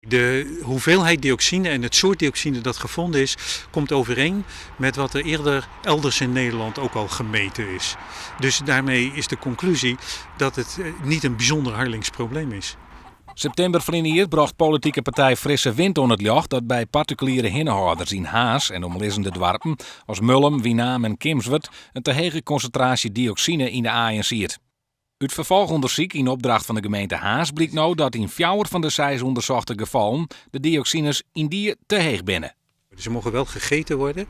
De hoeveelheid dioxine en het soort dioxine dat gevonden is, komt overeen met wat er eerder elders in Nederland ook al gemeten is. Dus daarmee is de conclusie dat het niet een bijzonder Harlings probleem is. Septimber ferline jier brocht politike partij Frisse Wind oan it ljocht dat by partikuliere hinnehâlders yn Harns en omlizzende doarpen as Mullum, Winaam en Kimswert in te hege konsintraasje dioksine yn de aaien siet. Ut ferfolchûndersyk yn opdracht fan de gemeente Harns blykt no dat yn fjouwer fan de seis ûndersochte gefallen de dioksines yndie te heech binne. Ze mogen wel gegeten worden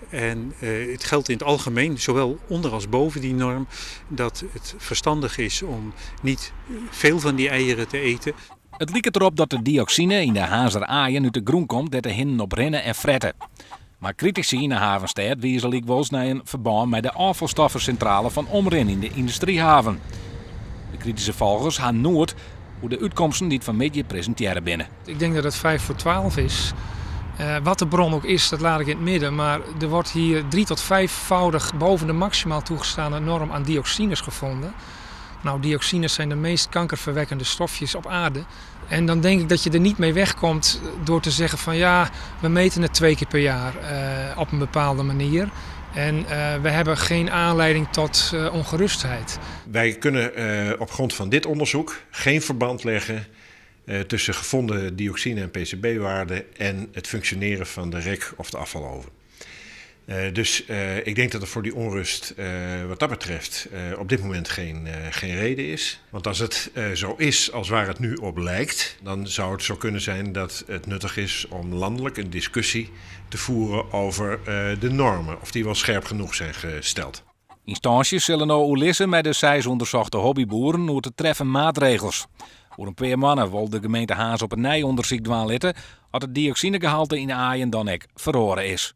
en het geldt in het algemeen, zowel onder als boven die norm, dat het verstandig is om niet veel van die eieren te eten. It liket derop dat de dioksine yn de Harnzer aaien út de grûn komt dêr't de hinnen op rinne en frette. Mar kritisy yn de havenstêd wize lykwols nei in ferbân mei de ôffalstoffesintrale fan Omrin yn de yndustryhaven. De krityske folgers ha noed oer de útkomsten dy't fanmiddei presintearre binne. Ik denk dat het 11.25 is. Wat de bron ook is, dat laat ik in het midden. Maar er wordt hier drie tot vijfvoudig boven de maximaal toegestane norm aan dioxines gevonden. Nou, dioxines zijn de meest kankerverwekkende stofjes op aarde. En dan denk ik dat je er niet mee wegkomt door te zeggen van ja, we meten het twee keer per jaar op een bepaalde manier. En we hebben geen aanleiding tot ongerustheid. Wij kunnen op grond van dit onderzoek geen verband leggen tussen gevonden dioxine en PCB-waarden en het functioneren van de rek of de afvaloven. Dus ik denk dat er voor die onrust wat dat betreft op dit moment geen reden is. Want als het zo is als waar het nu op lijkt, dan zou het zo kunnen zijn dat het nuttig is om landelijk een discussie te voeren over de normen, of die wel scherp genoeg zijn gesteld. Ynstânsjes sille no oerlizze mei de seis ûndersochte hobbyboeren oer te treffen maatregels. Oer in pear moanne wol de gemeente Harns op 'e nij ûndersyk dwaan litte oft it dioksinegehalte yn de aaien dan ek feroare is.